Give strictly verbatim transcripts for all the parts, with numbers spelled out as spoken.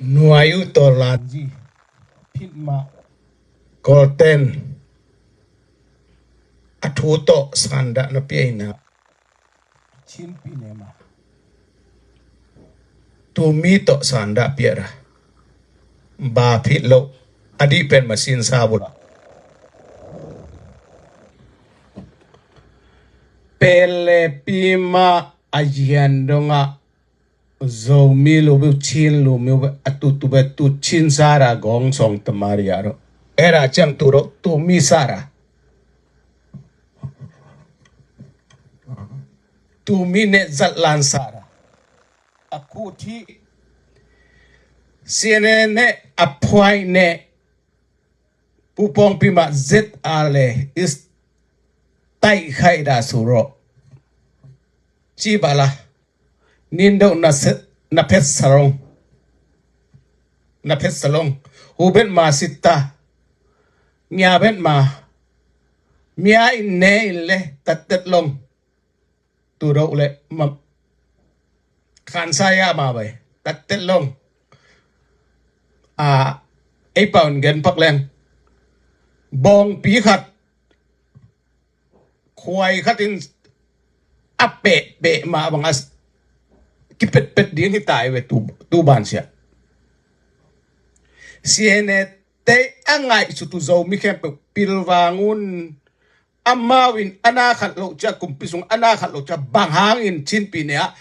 Nuai uh tawh lanzi phit mah Kawlten a thu tawh sandah na pia ina, Chin pi ne mah tu mi tawh sandah pia ra ba phit lo, a dih pen masin sa bula pele pi mah a zian dongah Zomi lu biu Chin lu miu a tu tu be tu Chin sara gong song tamari a ro era ciang tu ro tu mi sara tu mi ne zat lan sara a ku thi siene ne a phuai ne pupong pi mah zet a le is tai khai da su ro ci bala Nindo na phet salong, na phet salong, hu bet ma sitta, ngia bet ma, mia in ne in le tattet long, tu do le ma, khansa ya ma bai tattet long. A ei pau in gen pak leng bawngpi khat khuai khatin a pehpeh mah bang a kipetpet ding hi tai ve tu, tu ban sia. Siene tei a ngaihsut uh Zomi khempeuh pilvang un. Amau in a na khat loh cia kumpi sung a na khat loh cia bang hangin Chin pi ne ah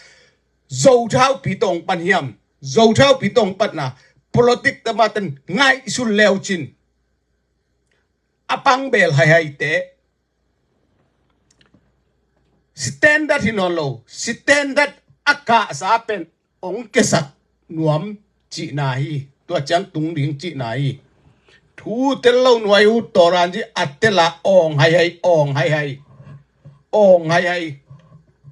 Zothau pi tawng pan hiam? Zothau pi tawng patna politik tamaten ngaihsut leu cin a pangbel haihaite standard hi nawn lo, standard a kahsa pen ong kesak nuam cihna hi. Tua ciang tung ding cihna hi. Thu tel lo nuai uh tawran ci a tela awng haihai, awng haihai, awng haihai.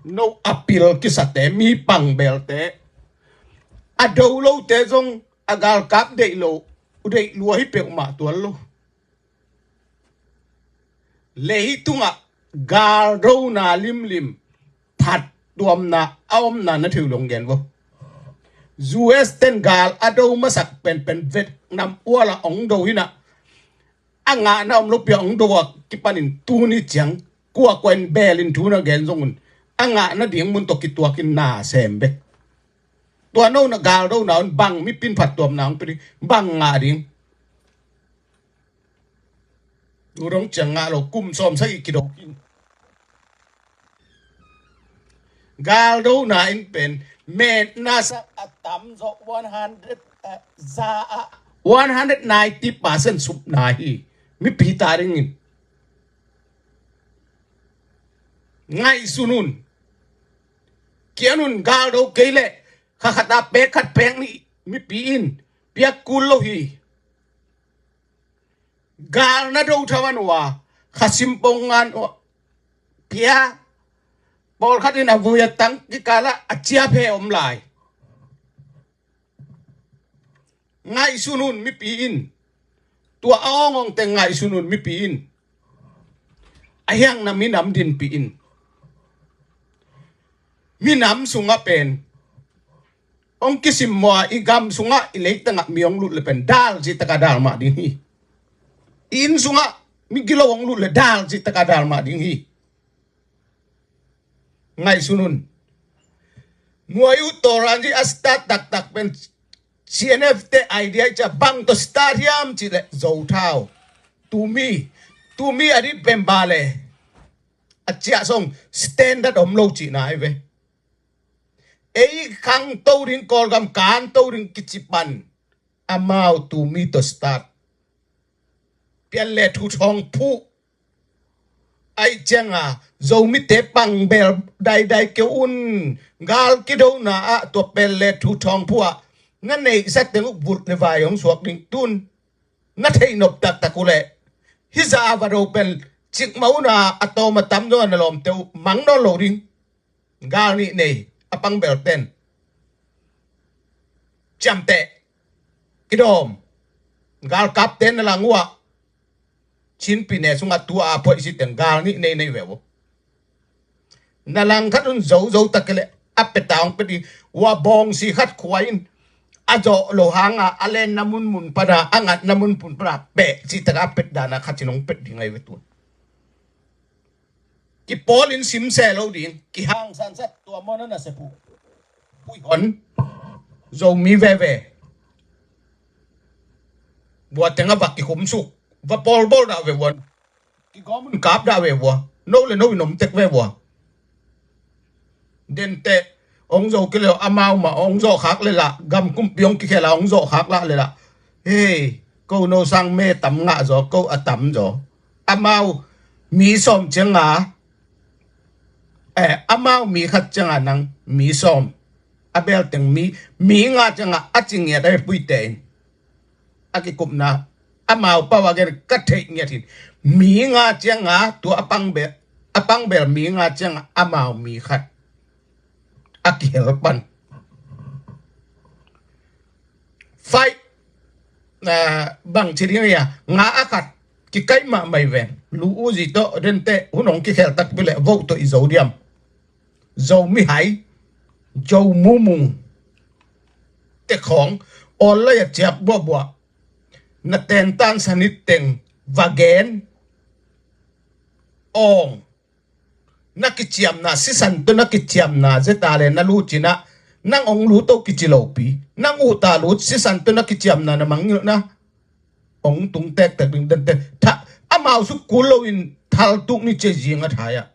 No a pil kisate mi pangbelte a do lote zong a galkap deih lo, deih lua hi peuhmah tuan lo. Leitungah galdona limlim phattuamna a omna na thei uh long gen vo. U S ten gal a do masak penpen Vietnam uala ong do hinah a ngahna om lopi a ong do a kipanin tuni ciang kuakua in belin thu na gen zongun a ngahna ding mun tawh kituakin na sem bek. Tua no na galdona un bang mipin phattuamna ong pia ding, bang ngah ding. Urong ciang ngah lo kum sawm sagih kido in. Galdona in pen metna sak a tamzawh one hundred za a one hundred ninety percent supna hi. Mipi ta dingin ngaihsun un. Kian un galdo kei leh kha khata pek khat pek nih mipi in piak kul lo hi. Gal na do thaman ua kha simpong ngan ua pia pawlkhat in a vui a tang kikala a ciaphe om lai. Ngaihsun un mipi in. Tua a awngawng teng ngaihsun un mipi in. A hiangna minam dinpi in. Minam sungah pen ong kisim maw a i gam sungah i leitangah mi ong lut le pen dal citaka dal mah ding hi. I inn sungah mi gilo ong lut le dal citaka dal mah ding hi. Ngaihsun un. Nuai uh tawran ci a start taktak pen C N F te idea i cia bang tawh start hiam cih leh Zothau tumi, tumi a dih pen ba le a ciah song standard om lo cihna ai ve. Ei khangto ding Kawlgam kanto ding kici pan amau tumi tawh start. Pian le thu thawng phuh. Aih cianga Zomite pangbel daidai keu un. Gal kidona ah tua pel le thu thawng phuh ah na neihsak teng uh vulh le vai hong suak ding tun. Na theih nop taktak uh leh hih za a va do pen cikmah una a tawm a tam zaw a na lawmte uh mang nawn lo ding. Gal nih nei a pangbelten ciamteh kidawm. Galkapte na lang uh ah Chinpi ne sungah tua a phoih siteng gal nih nei nei ve uh. Na langkhat un zozo tak kei leh a peta hong pia ding. Ua bawngsi khat khua in a zawh lo hanga a lenna munmun pana, a ngatna munmun pana peh cihtak a pet dana khat in hong pet ding ahi ve tun. Kipawl in simseh lo ding, kihangsansak tua mawna nasep uh. Puihon Zomi veve. Bua teng a va kikhumsuk, va pawlbawl dah ve vuan. Kigawm un kap dah ve vua. No le no in om tek ve vua. Denteh hong zo kei le amau mah hong zawhkhak le lah, gam kumpi hong kikhel a hong zawhkhak lah le lah. Hei, ko no sang me tam ngah zaw, ko a tam zaw. Amau mi sawm cianga, eh, amau mi khat cianga nang mi sawm, a belteng mi, mi nga cianga a ci ngiat a hi puite in. A kikupna amau pau a gen ka theih ngiat hin. Mi nga cianga tua a pangbel, a pangbel mi nga cianga amau mi khat a kihel pan. Fight, ah, bang ci ding a, nga a khat kikaih mahmah hi ven. Lu uzi tawh Denteh hun hong kikhel takpi leh vote tawh i zo diam. Zo mihai, Zo mumung te khawng online a ciap buahbuah. Na tentan sanit teng va gen. Awng, na kiciamna, sisan tawh na kiciamna zeta le na lucinah, nang ong lu to kici lopi, nang uhta lut, sisan tawh na kiciamna na mangngilhna ong tung tektek ding Denteh. Tha, amau suk kul loin thaltuk ni cia zing a thai ah.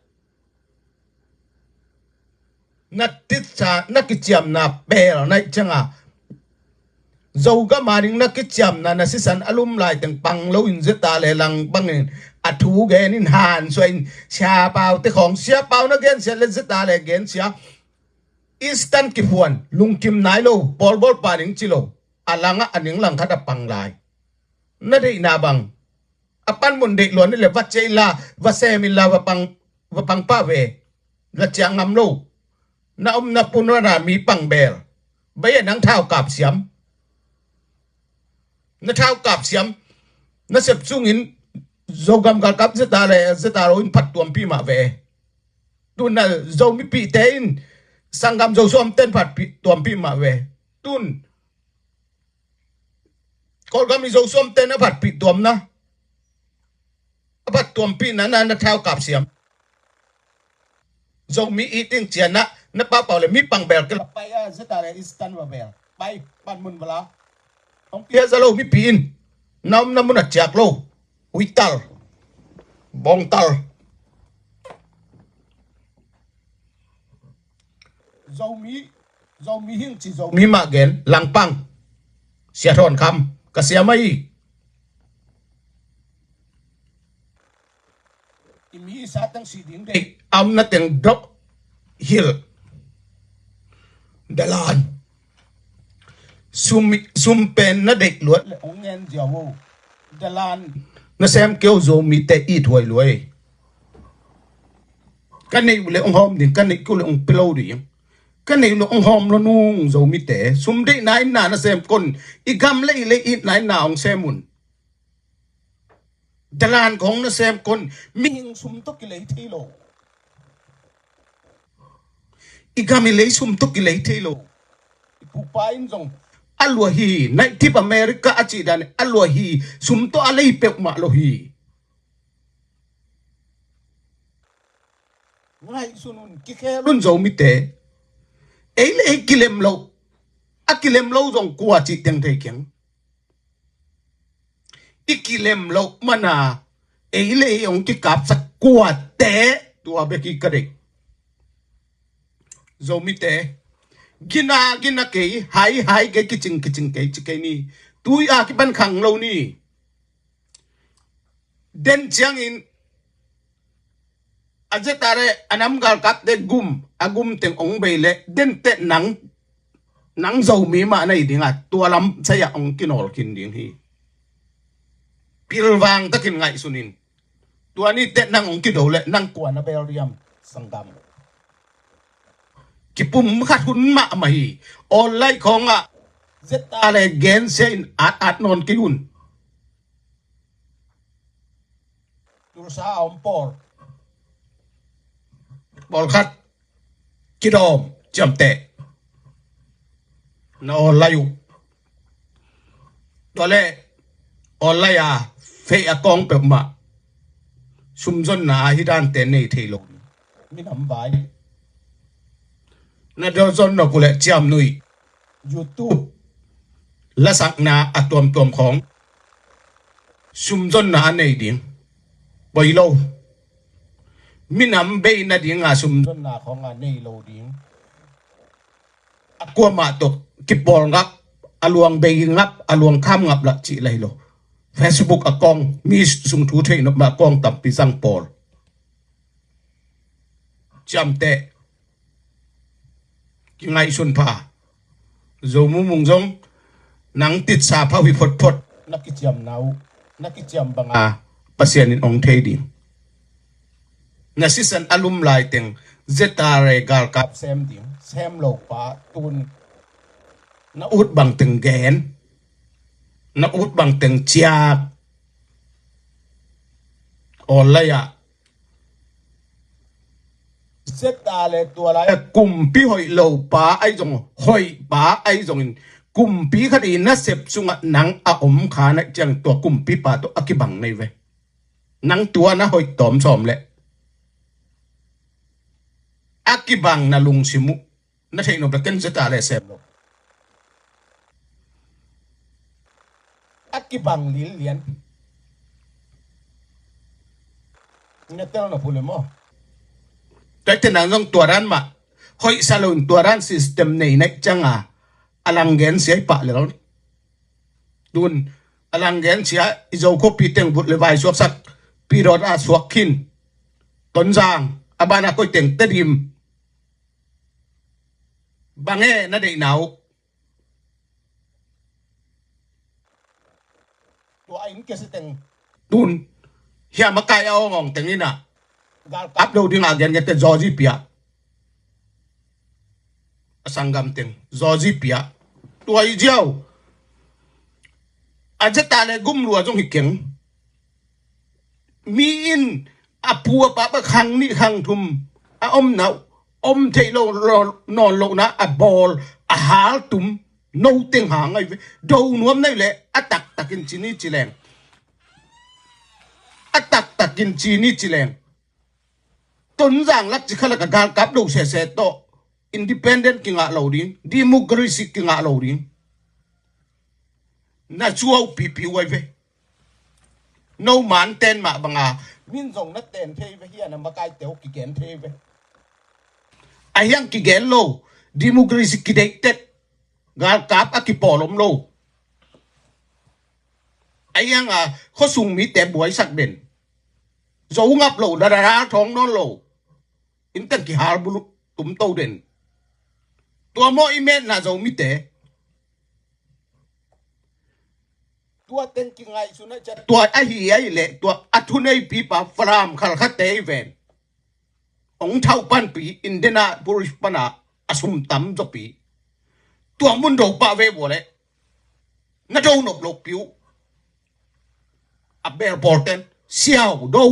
Na titsa, na kiciamna pel naih cianga, Zogam a ding na kiciamna na sisan a lum laiteng pang loin zeta le lang bangin a thu genin hansuah in, siapau te khawng, siapau na gensia le zeta le gensia. Eastern kiphuan, lungkim nai lo, pawlbawl pa ding ci lo. A langah a ning langkhat a pang lai. Na deihna bang a panmun deih luan ni le va ciah inla, va sem inla, va pang, va pang pah ve. La ciah ngam lo. Na omna pun rana mi pangbel. Bai a nang thau kap siam. Na thau kap siam. Na sep sungin Zogam galkap zeta le zeta lo in phat tuampih mah ve. Tun na Zo mipihte in sanggam Zo suamte in phat tuampih mah ve. Tun Kawlgam i Zo suamte na phatpih tuamna, a phat tuampihna na, na thau kap siam. Zomi i ting cianah na paupau le mi pangbel kila pai a zeta le Eastern va bel pai panmun vala. Hong pia za lo mipi in na omna mun a ciak lo. Uital, bawngtal. Zomi, Zomi hing ci Zomi mah gen, langpang. Sia Thawn Kham ka siam ahi. I mi i sa teng si ding dei, a omna teng dok hilh. Dalan. Sum, sum pen na deih luat le ong ngen ziau o. Dalan. Na sem keu Zomite it huai luai. Ka neih uh le ong hawm ding, ka neih keu le ong pia lo ding. Ka neih uh le ong hawm lo nung Zomite. Sum deihna in na na sem kon. I gam le i lei itna in na ong sem un. Dalan kong na sem kon. Mihing sum tawh kilei thei lo. I gam i lei sum tawh kilei thei lo. I pupa in zong a lua hi. Naitip America a cih dan a lua hi. Sum tawh a lei peuhmah lo hi. Ngaihsun un, kikhel un Zomite. Ei le ei kilem lo. A kilem lo zong kua cih teng thei keng. I kilem loh mana ei le ei hong kikapsak kuate, tua bek hi ka deih. Zomite, gina gina kei, hai hai kei, kicing kicing kei ci kei ni. Tui a kipan khang lo ni. Den ciangin a zeta le a nam galkapte gum, a gum teng ong bei le dente nang, nang Zomi mah na hi ding a, tua lam sai-ah ong kinawl khin ding hi. Pilvang takin ngaihsun in. Tua nite nang ong kido le nang kua na bel diam, sanggam. Kipum khat hun mahmah hi. Online khawngah zeta le gensia in at at nawn kei un. Tulsa a om pawl, pawlkhat kidawm ciamteh. Na awl lai uh. Tua leh online a, Facebook a kawng peuhmah sumzonna a hi dante nei thei lo. Minam vai na do zon nop uh leh ciamnuih, YouTube, lasakna a tuamtuam khawng sumzonna a nei ding. Poi lo. Minam bei nadinga sumzonna khawng a nei lo ding. A kuamah tawh kipawl ngap, a luang bei ngap, a luang kham ngap lah cih lai lo. Facebook a kawng, mi sung thu theih nop mah a kawng tampi zang pawl. Ciamteh. Kingaihsun pha. Zo mumung zong nang titsa pha uh hi photphot. Na kiciamna uh, na kiciam banga Pasian in ong thei ding. Na sisan a lum lai teng, zeta le galkap sem ding, sem lo pa tun. Na ut bang teng gen, na ut bang teng ciak. Online ah, zeta le tua lai a kumpi hoih lo pa ahi zong, hoih pa ahi zongin, kumpi khat i nasep sungah nang a om kha na ciang, tua kumpi pa tawh a kibang nei ve. Nang tua na hoih tawm sawm leh a kibang na lungsim uh. Na theih nop la ken zeta le sem lo. A kibang lilian. Na tel nop uh le maw. Tua i tenang zong tua dan mah hoih sa lo in, tua dan system nei naih cianga a lang gen sia i pah le lo. Tun a lang gen sia i Zo khuapi teng vut le vai suaksak, pidawt a suak khin. Tonzang a bana koi teng, Tedim. Bang e na deihna uh? Tua in kese teng. Tun hiam a kai a awngawng teng inah galkap lo dingah gen gen te zawzi pia. A sanggam teng zawzi pia. Tua i ziau a zeta le gumlua zong hi keng. Mi in a pu a pa bek khang nih khang thum a omna uh, om theih lo nawn lohna a bawl a haltum. No teng hang ahi ve. Do nuam nai leh a taktakin ci ni ci leng, a taktakin ci ni ci leng, Tonzang lak ci khalak a galkap lo sese tawh independent kingah lo ding, democracy kingah lo ding. Na zuau pipi uh ahi ve. No man ten mah banga min zong na ten thei ve, hia na makaite uh kigen thei ve. A hiang kigen lo, democracy kideihtet, galkap a kipawl om lo. A hiang a khuasung mite buaisak den. Zo ngap lo, dadadal thawng nawn lo. Innten kihal bulu tumto den. Tua maw i metna Zomite? Tua teng kingaihsun a ciat tua ahi ahi leh tua a thuneipipa Falam Khalkhate i ven. Ong thau panpi, Indianapolis pana a sum tam zopi. Tua mun do pah ve vua leh na do nop lopi uh. A bel pawl ten siau do.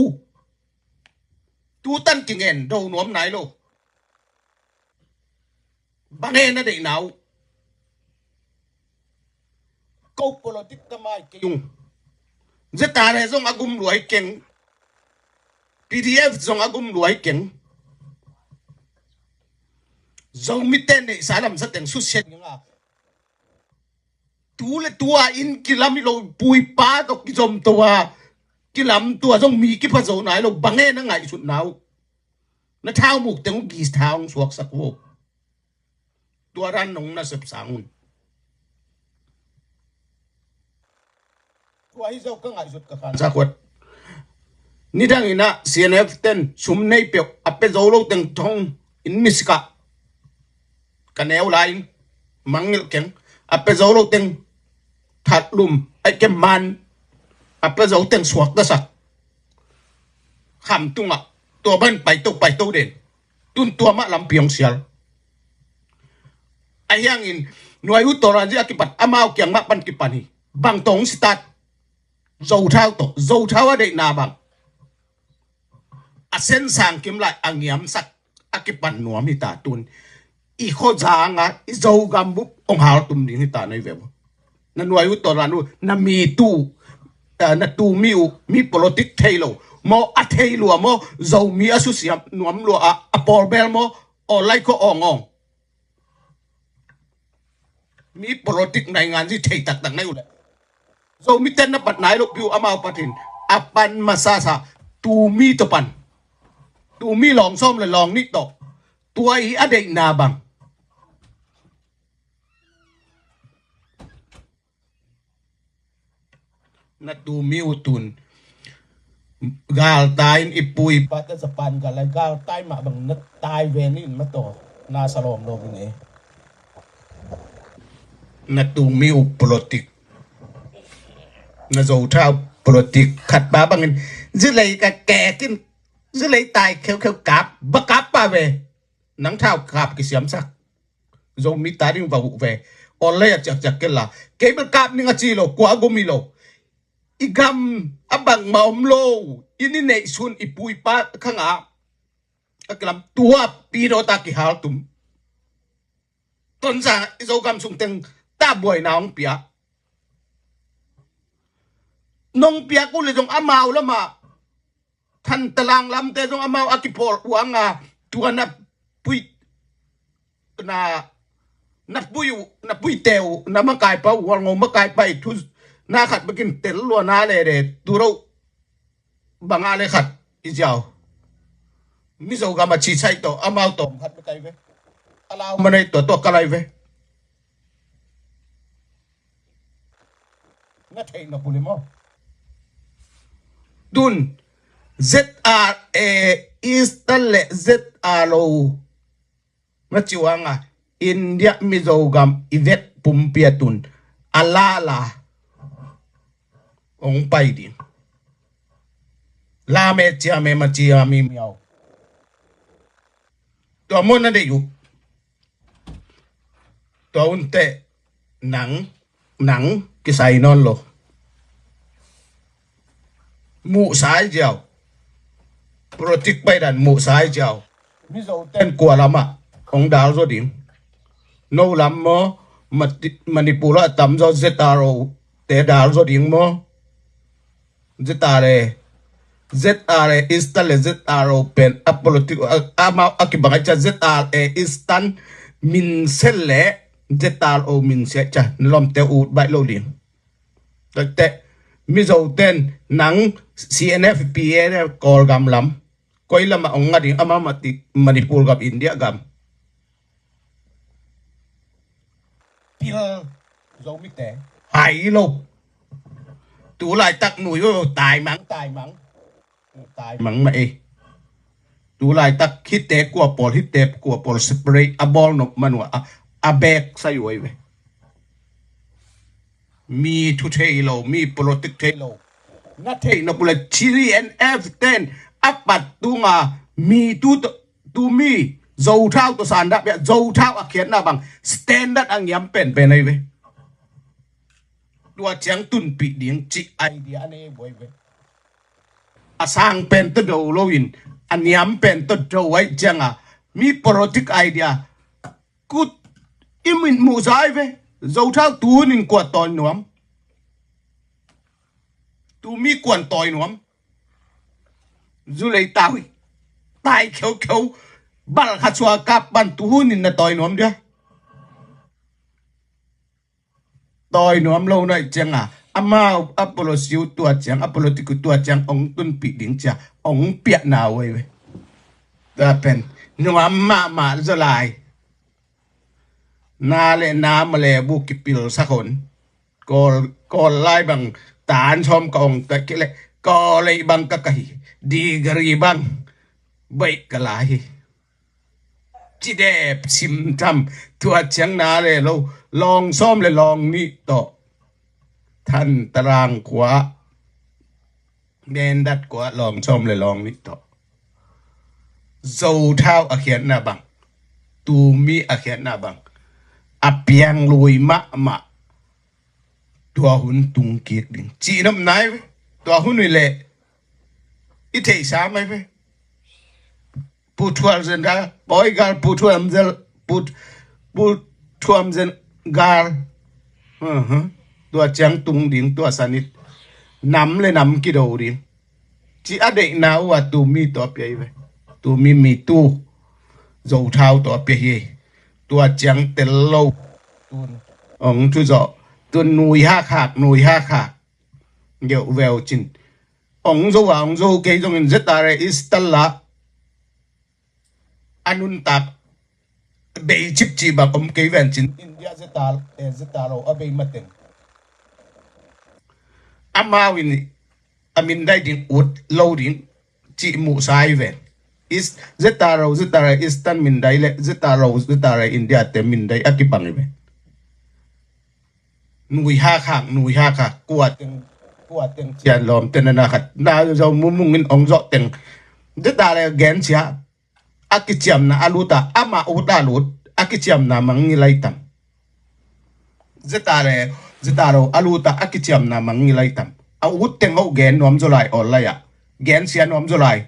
Tutan kingen do nuam nai lo. Bang e na deihna uh? Ko politik ka mai kei ung. Zeta le zong a gum luai keng. P D F zong a gum luai keng. Zomite neihsa lamsa teng susia ding a. Tu le tua in kilam hi lo, puipa tawh kizom to a kilam, tua zong mi kipha zo nai lo. Bang e na ngaihsutna uh? Na thaumuk teng uh gis tha hong suaksak uh. Tua dan nong nasep sang un. Tua hi zo ka ngaihsut ka khan sa khuat. Nidang inah C N F ten sum nei peuh a pe zo lo teng thong in misikah ka neu lai in mangngilh keng. A pe zo lo teng thatlum aih kem man, a pe zo teng suaktasak. Kham tungah tua ban paito paito den. Tun tua mah lampi hong sial. A hiangin nuai uh tawh ranzi a kipat amau kiang mah pan kipan hi. Bang tawh hong sitat? Zothau tawh, Zothau a deihna bang? A sensang kim lai a ngiamsak a kipan nuam hita tun. I khuazanga i Zogam bup hong haltum ding hita na hi ve uh. Na nuai uh tawh lan uh, na mi tu, ah, na tu mi uh, mi politik thei lo maw, a thei lua maw, Zomi a susiam nuam lua a, a pawlbel maw, aw lai khawh awngawng. Mi politik naingan zi thei taktak nai uh leh. Zomi ten na pat nai lo piu amau patin a pan masasa tu mi tawh pan. Tu mi lawng sawm le lawng nih tawh. Tua i a deihna bang. Na tu mi uh tun. Galtai in i pu i pa ta Japan galai galtai mah bang na tai ve ni in mataw. Na salawm lo in e. Na tu mi uh politik. Na Zo thau politik khat pa bangin. Zilei ka kekin. Zilei tai kheukheu kap. Ba kap pa ve. Nang thau kap kisiamsak. Zomi ta ding va huh ve. Online a ciakciak kei la. Kei bel kap ning a ci lo, kua a gum hi lo. I gam a bangmah om lo. I ni neih sun i pu i pa khang a. A kilam tua pi dawta kihal tum. Tonzang i Zogam sung teng ta buaina hong pia. Nong piak uh le zong amau lamah. Thantalang lamte zong amau a kipawl uang a tua na pui na na pui uh na pui teu na makai pa uh Hualngo makai pa i thu na khat bekin tel lua na le de tu ro banga le khat i ziau. Mizo gam a ci sai to amau tom khat bekai ve. Alau manai to to kalai ve. Na theih na puli maw? Tun Z R A Eastern le Z R O na ciuanga India Mizo gam i vek pumpi a tun a lala hong pai ding. Lame ciame ma ciami miau. Tua maw na deih uh. Tua un teh nang nang kisai nawn lo. Muhsa i ziau. Politik paidan muhsa i ziau. Mizo ten kua lamah hong dal zaw ding. No lam maw Mati- Manipur ah tam zaw Z R O te dal zaw ding maw? Z R A Z R A Eastern le Z R O pen a politik a amau a kibang a cia Z R A Eastern min sel le Z R O min sia cia na lawmte ut baih lo ding. Takte Mizo ten nang C N F P A Kawlgam lam koi lamah ong nga ding amau mati Manipur gam India gam. Pil Zomite hai lo. Tu laitak nui uh tai mang tai mang. Tai mang mah ei. Tu laitak hitte kua pawl hitte kua pawl separate a bawl nop manua a a bek sai uai ve. Mi thu thei lo mi politik thei lo. Na thei nop le C N F ten a pat tunga mi tu tu mi Zo thau to sandah bia Zo thau a khiatna bang standard a ngiam penpen ai ve. Tua ciang tunpih ding cih idea a nei buai ve. A sang pen to do lo in a niam pen to do ai cianga mi politik idea kut i min muh zai ve. Zo thau tu hun in kua tawi nuam. Tu mi kuan tawi nuam. Zulei tawi tai kheukheu bal khat sua kap pan tu hun in na tawi nuam dia. Tawi nuam lo nai cianga amau a policy uh tua ciang a politik uh tua ciang ong tunpih ding cia ong piah na uai ve. Tua pen nuam mahmah zalai. Na le na male bu kipil sak hon. Kawl kawl lai bang tan sawm ka ong ka kile kawl lei bang ka kahi digari bang baih ka lai hi. Cidep simtam tua ciang na le lo lawng sawm le lawng nih tawh than tarang khua nendat khua lawng sawm le lawng nih tawh. Zo thau a khiatna bang tu mi a khiatna bang a piang lui mahmah. Tua hun tung kik ding cihnop nai ve. Tua hun ui le i theihsa mai ve. Pu thuam zen gal bawi gal pu thuam zel pu pu thuam zen gal. Tua ciang tung ding, tua san i nam le nam kido ding. Ci a deihna uh a tumi tawh a pia hi ve. Tumi mi tu Zothau tawh a pia hi. Tua ciang tel lo. Tun ong thu zawh. Tun nui hakhak, nui hakhak. Geuh veu cin. Ong zo a, ong zo kei zongin ZRA Eastern la a nuntak bei cipci bang om kei ven cin. India ZRA, eh, ZRO a bei mateng. Amau in a mindai ding ut lo ding cih muhsa hi ven. Is, ZRO, ZRA Eastern mindai le ZRO, ZRA India te mindai a kibang hi ven. Nui hakhak, nui hakhak, kua teng, kua teng cian lawm tena na khat. Na zo mumungin ong zawh teng. ZRA gen cia, a kiciamna a lut a, amah ut a lut, a kiciamna mang ngi lai tam. ZRA, ZRO a lut a, a kiciamna mang ngi lai tam. A ut teng ho gen nuam zaw lai awl lai ah. Gen sia nuam zaw lai.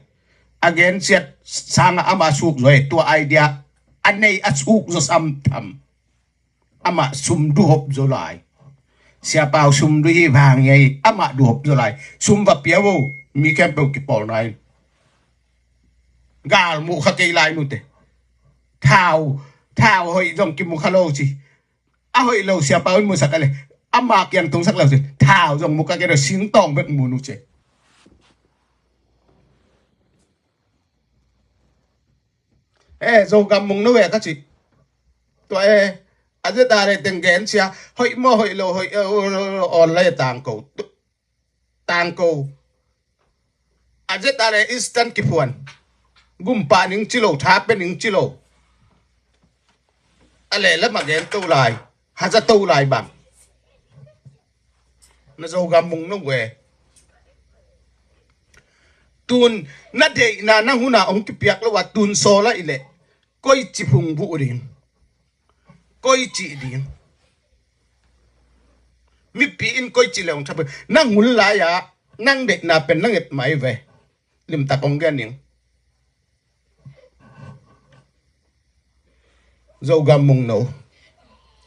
A gen siat sangah amah suk zaw e, tua idea a nei a suk zaw sam tham. Amah sum duhop zaw lai. Siapau sum duh hi vang ei, amah duhop zaw lai. Sum va pia vo, mi khempeuh kipawlna in. Gal muh kha kei lai nute. Thau, thau hoih zong kimu kha lo ci. A hoih lo siapau in musak a le. Amah kiang tungsak lo ci. Thau zong mu kha kei lo, singtawng bek mu nu ci. Eh, Zogam mung no ve ka ci. Tua eh, a ZRA teng gen sia, hoih maw hoih lo, hoih, eh, online tangko. Tangko. A ZRA Eastern kiphuan. Gumpa ning ci lo, tha pe ning ci lo. A le lama gen to lai. Haza to lai bang. Na Zogam mung no ve. Tun na deihna na huna ong kipiak lo a tun sawla i le. Koi ci phung buh ding. Koi ci ding. Mipi in koi ci le ong thape. Nang hun lai a, nang deihna pen nang et mai ve. Limtak ong gen ning. Zogam mung no.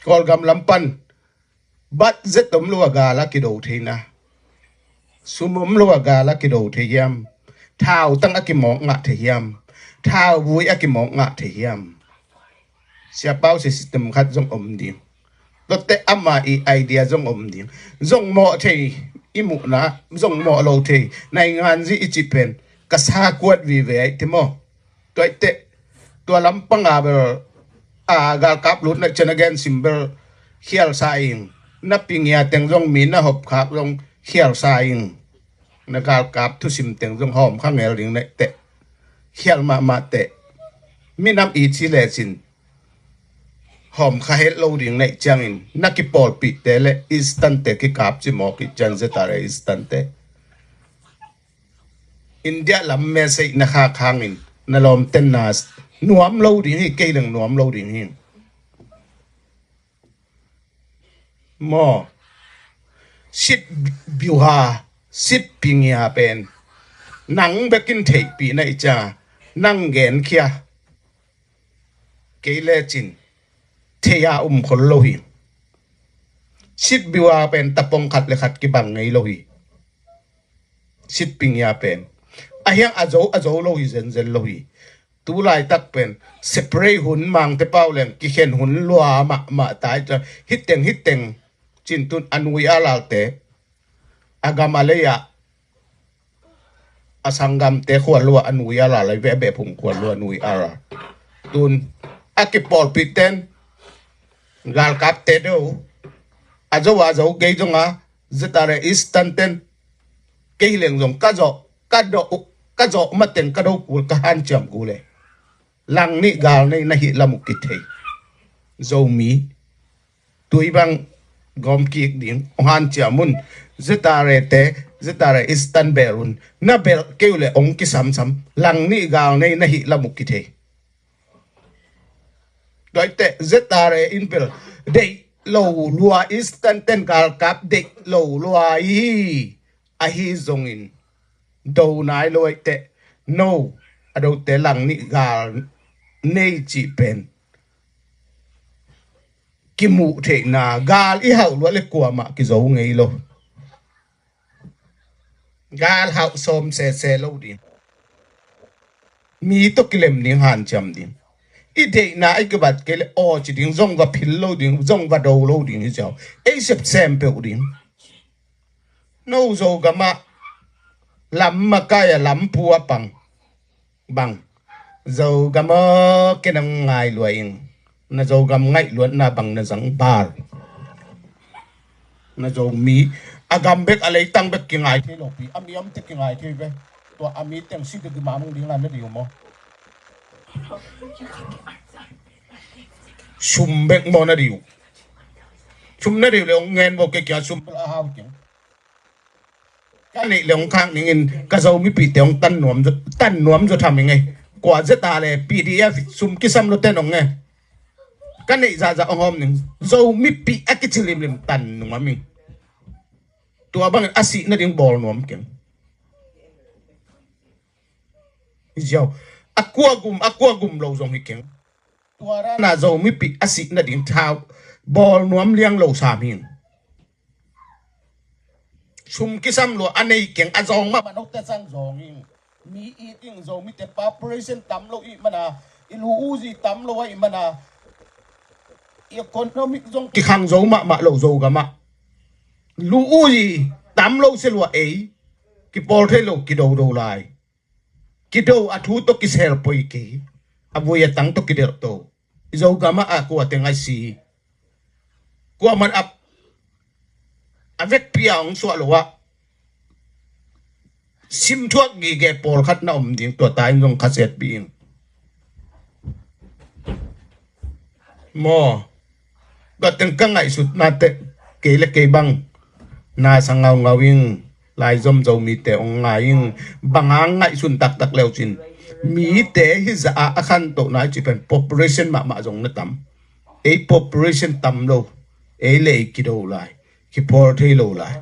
Kawlgam lam pan. Bat zet om lo a gal a kido thei na. Sum om lo a gal a kido thei hiam. Thau tang a kimawk ngah thei hiam. Thau vui a kimawk ngah thei hiam. Siapau si system khat zong om ding. Lotte ama i idea zong om ding. Zong mawh thei i muhna, zong mawh lo thei. Naingan zi i ci pen. Ka sa kuat vive ai ti maw. Tua i te, tua lampang a bel, a galkap lut na cena gen sim bel, khial sa ing. Na pingia teng zong mi na hop khak zong khial sa ing. Na galkap thusim teng zong hawm kha ngel ding na i te. Khial mahmah te. Minam i ci le sin. Hawm kha het lo ding neih ciangin na kipawlpih te le Eastern te kikap ci mawk i cian ZRA Eastern te. India lam message na khak hangin na lawmten na nuam lo ding hi, kei leng nuam lo ding hi. Maw, sit biuha, sit pingia pen nang bekin theihpih na i cia, nang genkhia. Kei lecin thei a um khol lo hi. Sit biua pen tapong khat le khat kibang ngei lo hi. Sit pingia pen a hiang a zo a zo lo hi zenzen lo hi. Tu laitak pen separate hun mangte pau leng kikhen hun lua mahmah tai tua hiteng hiteng cin tun a nui a lalte a gam a lei ah a sanggamte khual lua a nui a la lai ve a beh phung khual lua nui a la. Tun a kipawlpih ten galkapte deuh a zo a zo kei zong a ZRA Eastern ten kei leng zong ka zawh ka dawh ka zawh mateng ka do kul ka hanciam kul e. Lang nih gal nei na hih lam uh kithei. Zomi tui bang gawm kik ding ong hanciam un. ZRA te ZRA Eastern bel un na belh kei uh le ong kisamsam. Lang nih gal nei na hih lam uh kithei. Tuaite ZRA in bel deih lo lua Eastern ten galkap deih lo lua hi. Ahi zongin do nai lo aite no a dote lang nih gal nei cih pen kimuh theihna, gal i hauh luat le kuamah kizo ngei lo. Gal hauh sawm sese lo ding. Mi tawh kilem ding, hanciam ding. I deihna i kibat kei le aw ci ding, zong va phil lo ding, zong va do lo ding hi ziau. Ei sepsem peuh ding. No Zogamah lam makai a lam pu a pang bang. Zogam aw, ken a ngai lua ing. Na Zogam ngaih luatna bang na zang bal. Na Zomi a gam bek a leitang bek kingai thei lo pi. A mi om te kingai thei ve. Tua a mi teng si te kimang ding a na diu maw? Sum bek maw na diu? Sum na diu le ong ngen bo ke kia sum bek a hau keng. Ka neih le ong khak ningin ka Zo mipihte ong tan nuam zo, tan nuam zo tham ing ei. Kua zeta le P D F sum kisam lo ten ong e. Ka neih zahzah ong hawm ning. Zo mipih a kici limlim tan nuam ing. Tua bangin a sih nading bawl nuam keng. Ziau. A kua gum, a kua gum lo zong hi keng. Tua rana Zo mipih a sih nading thau bawl nuam liang lo sam hing. Sum kisam lua a nei keng a zawng mahmah note sang zawng ing. Mi it ing, Zomite population tam lo ih mana, i lu uzi tam lo a ih mana, i economic zong kikhang zo mahmah lo Zogamah. Lu uzi tam lo se lua ei, kipawl thei lo kidodo lai. Kido a thu tawh kisel poi kei, a vui a tang tawh kidelh to. I Zogamah a kua teng a si. Kua man a, a vekpi a hong suah lo ah. Simthuak gige pawlkhat na om ding tua ta in zong khaset pi ing. Maw. Tua teng ka ngaihsutna teh kei le kei bang na sa ngaungau ing. Laizom Zomite ong ngai ing. Bang hang ngaihsun taktak leucin mite hi zah a a khantohna i cih pen population mahmah zong na tam. Ei population tam lo. Ei le ei kido lai. Kipawl thei lo lai.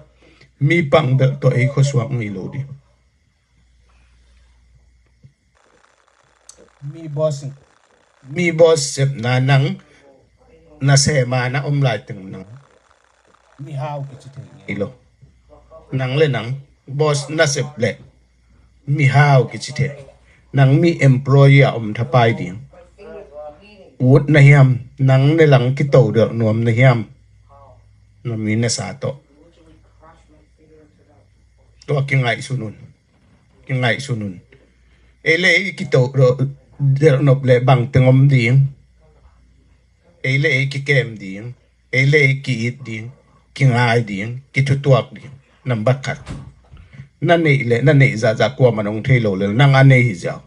Mi pang belh tawh ei khuasuak ngei lo ding. Mi boss, mi boss sepna nang na sema na om lai teng nang mihau kici thei ngei lo. Nang le nang boss na sep le mihau kici thei. Nang mi employee a om thapai ding. Ut na hiam, nang ne lang kito delh nuam na hiam. Na mi na sa tawh. Tua kingaihsun un. Kingaihsun un. Ei le ei kito delh nop le bang teng om ding. Ei le ei kikem ding. Ei le ei ki-it ding. Kingai ding. Kithutuak ding. Nambat khat. Na neih le na neih zahzah kua man ong thei lo le nang a nei hi ziau.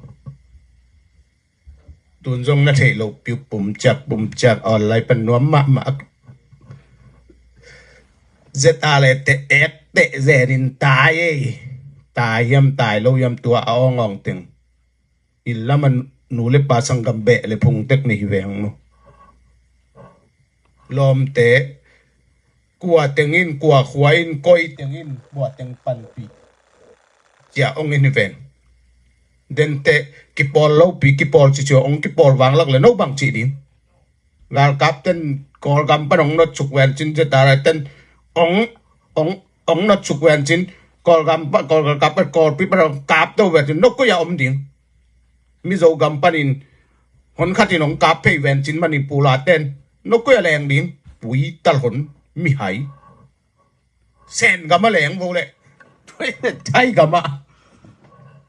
Tun zong na theih loh piu pumciak pumciak online pan nuam mahmah. Zeta le te ek teh zenin tai ei. Tai hiam tai lo hiam tua a awngawng teng. Inn lam a nu le pa sanggam beh le phung tek na hi veng nu. Lawmte kua tengin, kua khua in, koi tengin, kua teng panpih. Cia ong in hi ven. Dente kipawl lopi, kipawl cicio, ong kipawl vanglak le no bang cih ding. Galkap ten Kawlgam pan ong not suk ven cin, Zeta le ten ong, ong, ong not suk ven cin, Kawlgam pan, Kawlgam pan, Kawlpi pan ong kap to ven cin, no koi a om ding. Mizo gam panin hon khatin hong kap phei ven cin Manipur a ten. No koi a leng ding. Pui tal hon mihai. Sen gam a leng vo le. Thai gam a.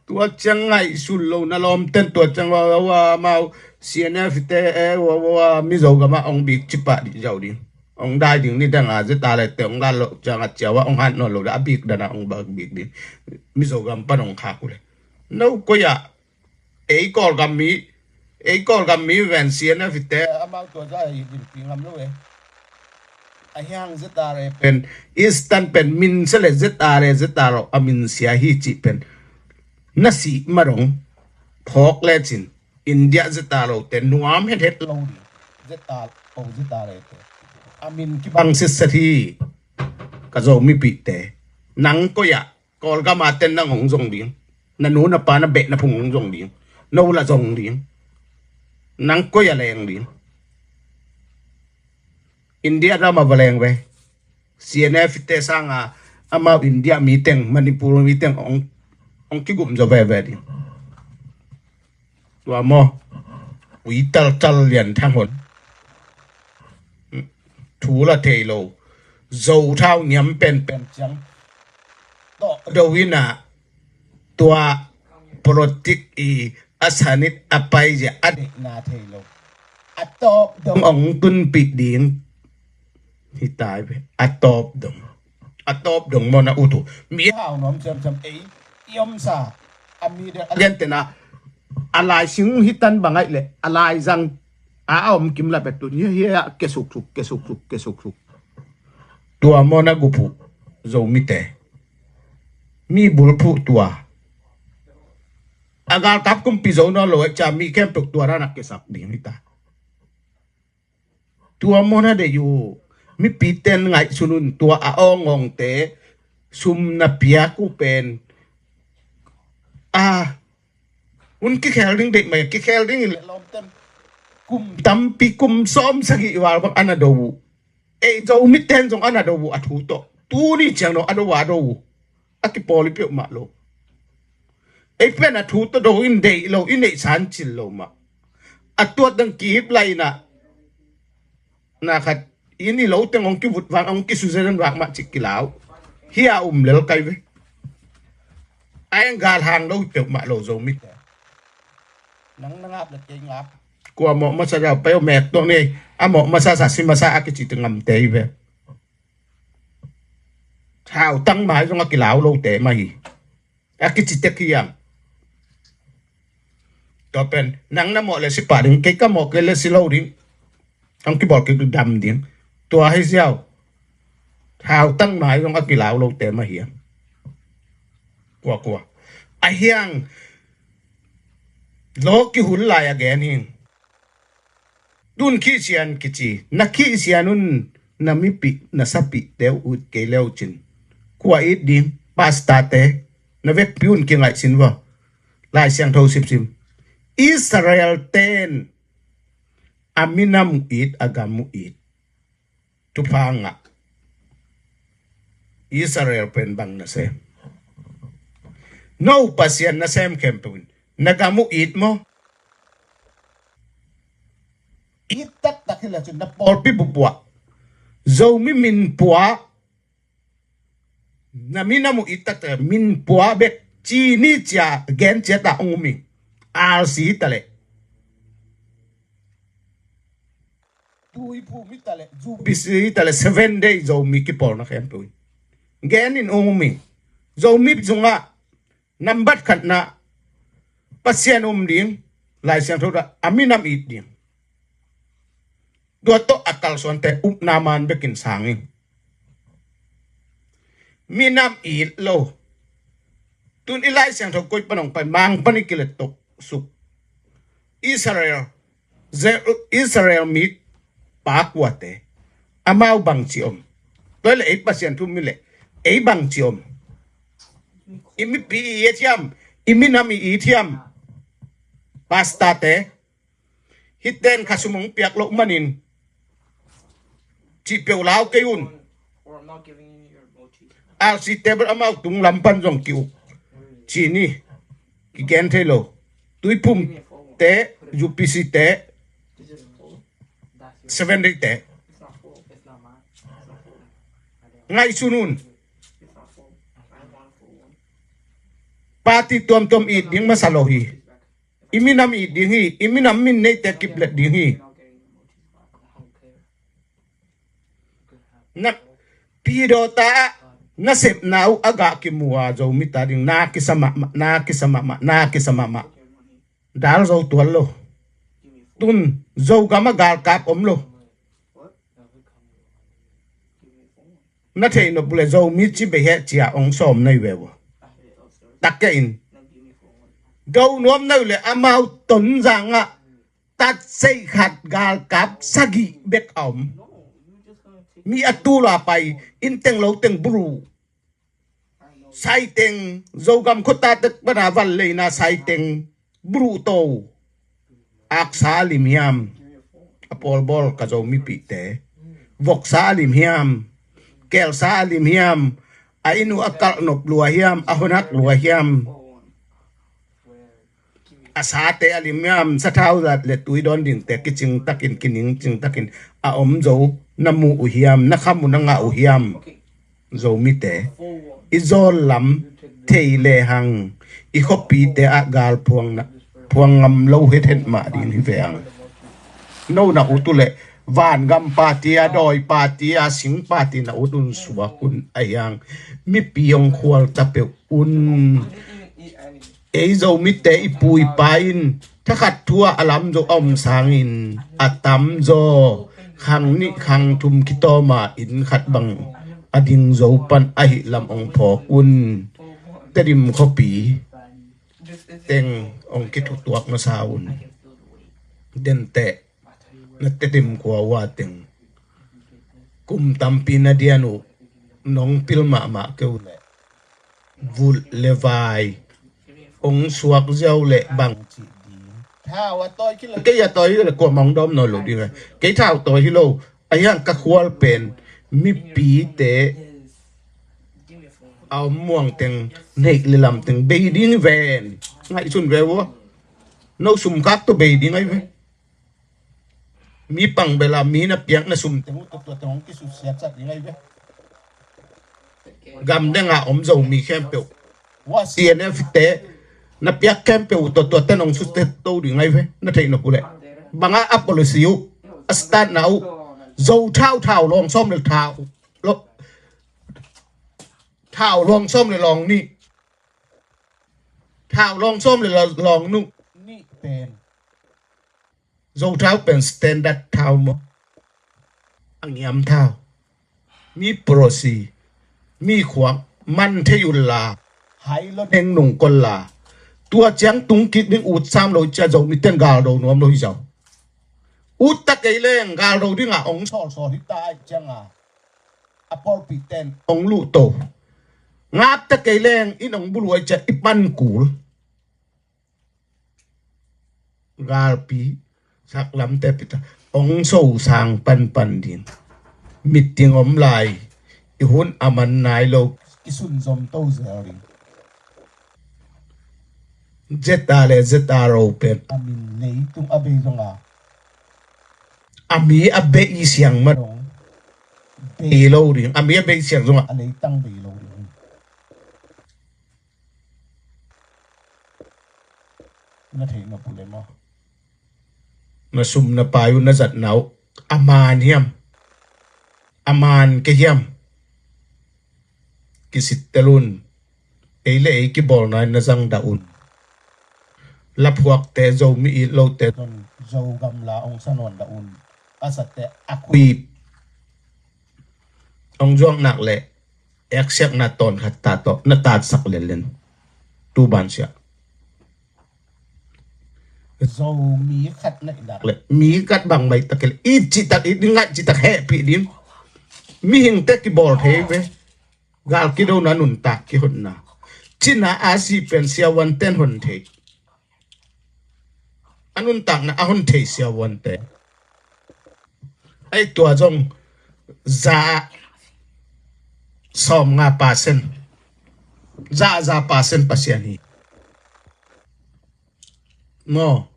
Tua ciang ngaihsun lo na lawm ten tua ciang wa wa mau C N F te e wa wa Mizo gam a hong bik cipah dih zau ding. Hong dai ding ni dang a Zeta le te hong gal lo ciang a ciawa hong han nawn lo da a bik dan a hong bak bik ding. Mizo gam pan hong khak uh le. No koi a Ei Kawlgam mi, ei Kawlgam mi ven C N F te amau tua za hi din pi ngam lo e. A hiang Z R A pen Eastern pen min se le Z R A Z R O a min sia hi cih pen na sih ma dong phawk le cin India Z R O te nuam het het lo ding. Z R O Z R A te a min kibang sitset hi. Ka Zo mipihte nang koi ah Kawlgam a ten nang hong zong ding. Na nu na pa na beh na phung hong zong ding. Na u la zong ding. Nang koi a leng ding. India ram a va leng ve. C N F te sanga amau India mi teng, Manipur mi teng ong, ong kigum zo veve ding. Tua maw, ui taltal lian thang hon. Thu la thei lo. Zo thau niam penpen ciang tawh do ina, tua politik i a sanit a paizia a deihna thei lo. A tawp dong ong tunpih ding hi tai ve. A tawp dong, a tawp dong maw na ut uh. Mi hau nuam siamsiam ei i omsa a mi deuh a lian tena a lai sing hi tan bang aih leh a lai zang a a om kim la pet tun hia hia ke suksuk, ke suksuk, ke suksuk. Tua maw na gup uh Zomite. Mi bulphuh tua. A galkap kumpi zo nawn lo eh, ca mi khempeuh tua dan a kisak ding hi ta. Tua maw na deih uh. Mipiten ngaihsun un, tua a awngawngte sum na piak uh pen a hun kikhel ding deih mai, kikhel ding in le lawmten kum tampi, kum sawm sagih val bang a na do uh. Ei Zomite in zong a na do uh a thu tawh. Tuni ciang dong a do uh, a do uh. A kipawl i peuhmah lo. Ei pen a thu tawh do in deih lo, i neih san cil lo mah. A tuat dang kihip lai inah na khat in i lo teng hong kivut vang, hong kisuzen vang mah cik kilau. Hia um lel kai ve. A eng gal hang lo hi peuhmah lo Zomite. Nang na ngap le kei ngap. Kua mawh masa zau pai o mek tuak ni. A mawh masa sa si masa a kici te ngamte hi ve. Thau tang mai zong a kilau lote mah hi. A kici tek hi ang. Tua pen nang na mawh le si pah ding, kei ka mawh kei le si lo ding. Ang kibawl kik dam ding. Tua hi ziau. Thau tang mai zong a kilau lote mah hi ang. Kua kua. A hiang lo kihul lai a gen hing. Tun khihsian kici, na khihsian un na mipih, na sapihte uh ut kei leu cin. Kua it ding, pastate, na vekpi un kingaihsin vua. Lai Siangtho sipsim. Israel ten a minam uh it, a gam uh it. Thupha ngah. Israel pen bang na sem? No Pasian na sem khempeuh in na gam uh it maw? It taktak hi le cun na pawlpi bupuah, Zomi min puah, na minam uh it taktak, min puah bek cini cia gen cia ta ong umi. R C hi ta le, Tuiphum hi ta le, U P C hi ta le, Seven Day Zomi kipawlna khempeuh in gen in ong umi. Zomi zungah nambat khatna Pasian um ding, Lai Siangtho dah a minam it ding. Tua tawh a kalsuante upna man bekin sang in. Minam it lo. Tun i Lai Siangtho koi pan ong pai, Mang pan i kilet to suk. Israel, Ze-, Israel mi pa kuate, amau bangci om? Tua le ei Pasian thu mi le ei bangci om? I mipi i it hiam? I minam i it hiam? Pastate, hiten khasum ong piak loh manin cih peuh lau kei un. R C te bel amau tung lam pan zong ki-uk cini kigen thei lo. Tuiphum te, U P C te, Seven Day te, ngaihsun un. Party tuamtuam it ding masa lo hi. I minam it ding hi. I minam min neite kiplet ding hi. Na pidawta ah na sepna uh a gah kimu a Zomi ta ding na kisa mahmah, na kisa mahmah, na kisa mahmah. Dal zo tual lo. Tun Zogam a galkap om lo. Na theih nop le Zomi ci bei heh cia ong sawm nei ve ua. Takke in do nuam nei le amau Tonzang ah tat sei khat galkap sagih bek a om. Mi a tul a pai, inn teng lo teng bulu, saiteng, Zogam khuata tek pana van leina saiteng bulu to, aksa a lim hiam? A pawlbawl ka Zomipihte. Voksa a lim hiam? Kelsa a lim hiam? A inn uh a kalh nop lua hiam? A honak lua hiam? A sate a lim hiam? Sathau zat le tui dawn dingte kicing takin, kining cing takin a om zo na mu uh hiam? Na kham uh, na ngah uh hiam? Zomite i zawl lam thei lehang i khuapite ah gal phuang na, phuang ngam lo hethet mah ding hi ve ang. No na ut uh leh vangam pati a, dawi pati a, sing pati na ut un suak un a hiang. Mipi hong khual ta peuh un. Ei Zomite i pu i pa in thakhat thu ah a lam zo a om sangin a tamzaw khang nih khang thum kitawm a inn khat bang a ding zo pan ahi lam hong phawk un. Tedim khuapi teng hong kithutuak masa un. Denteh na Tedim khua uh a teng kum tampi na dian uh nong pil mahmah kei uh leh vulh le vai hong suak ziau leh bang cih ding. Thau a tawi kei lo, kei a tawi kei lo, kuamah hong dawm nawn lo ding a. Kei thau tawi hi lo. A hiang ka khual pen mipite a om muang teng, neih le lam teng bei ding hi ven. Ngaihsun ve ua. No sum kak tawh bei ding ahi ve. Mi pang bel a, mi na piak na sum teng uh tua tua teng hong kisusiat sak ding ahi ve. Gam deng a om Zomi khempeuh, ua C N F te na piak khempeuh uh tua tua teng hong susiat to ding ahi ve. Na theih nop uh leh bang a, a policy uh, a start na uh, Zo thau, thau lawng sawm le thau, lo, thau lawng sawm le lawng nih, thau lawng sawm le lawng nih pen Zo thau pen standard thau maw? A ngiam thau. Mi porosi, mi khuak man thei un la, hai lo neng nung kol la. Tua ciang tung kik ding ut sam lo cia Zomite in gal do nuam lo hi zaw. Ut ta kei leng gal do ding a hong sawlsawl hi ta ai ciang a, a pawlpi ten hong luh to. Ngap ta kei leng in hong buluai cia i pan kul. Galpi saklamte pita hong so sang panpan ding. Meeting om lai, i hun a man nai lo, i sunzom to zel ding. Zeta le Zeta ro pen a min leitung a bei zong a, a mi a bei siang man hong bei lo ding. A mi a bei siang zong a, a leitang bei lo ding. Na theih nop uh leh maw? Na sum na pai uh, na zatna uh a man hiam? A man kei hiam? Kisittel un. Ei le ei kibawlna in na zangdah un. Laphuakte, Zomi it lote zong Zogam la hong sa nawn dah un. A sate a khuip hong zuak nak leh eksiakna tawn khat ta tawh na tatsak lenlen. Tu bansiah Zomi khat na i nak leh mi khat bang mai tak leh i citak, i ngaih citak hehpih ding. Mihingte kibawl thei ve. Gal kidona nuntak kihonna. Cina a si pen siavuanten hon thei. A nuntakna a hon thei siavuante. Ei tua zong za sawm nga percent, za za percent Pasian hi. Maw?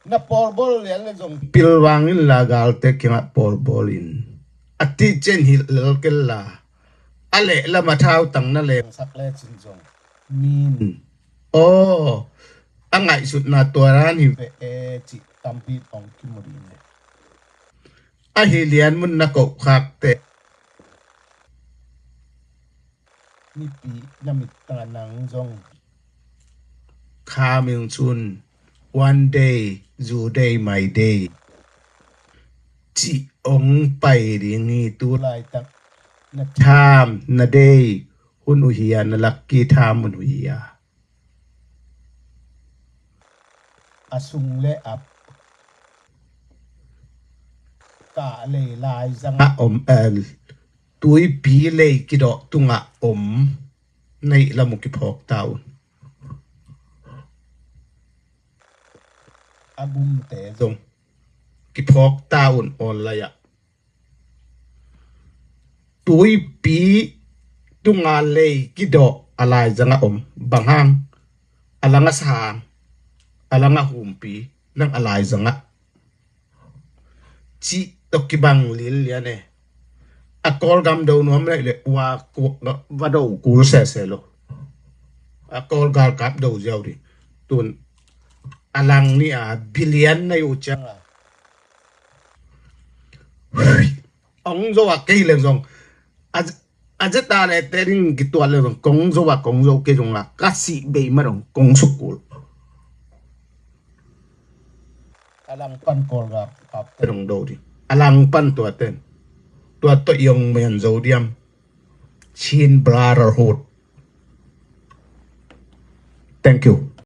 Na pawlbawl lian le zong pilvang inla galte kiangah pawlbawl in. A tihcian hilh lel kei la. A lehlam a thautang na lengsak lecin zong min aw, a ngaihsutna tua dan hi ve e cih tampi hong kimu ding e. Ahi lian mun na kohkhakte mipi na mittang a nang zong khaming cun one day, zu day, my day cih hong pai ding hi. Tu laitak na time, na day hun uh hi a, na lucky time hun uh hi a. A sung le a kah lei laizang a om, eh, tuipi lei kidawh tungah om na hih lam uh kiphawk ta un. A gumte zong kiphawk ta un online ah. Tuipi tunga lei kidawh a laizangah om. Bang hang? A langah sang, a langah humpi, nang a laizangah cih tawh kibang lilian e. A Kawlgam do nuam leh leh ua va do kul sese lo. A Kawl galkap do ziau dih. Tun a lang ni a billion na uh cianga ong zo a kei leng zong a zeta le te ding kituat leng zong kong zo a kong zo kei zong a ka sih bei ma dong kong sukul. A lang pan Kawl galkap te dong do dih. A lang pan tua ten tua tawh i ong mian zo diam. Chin Brotherhood. Thank you.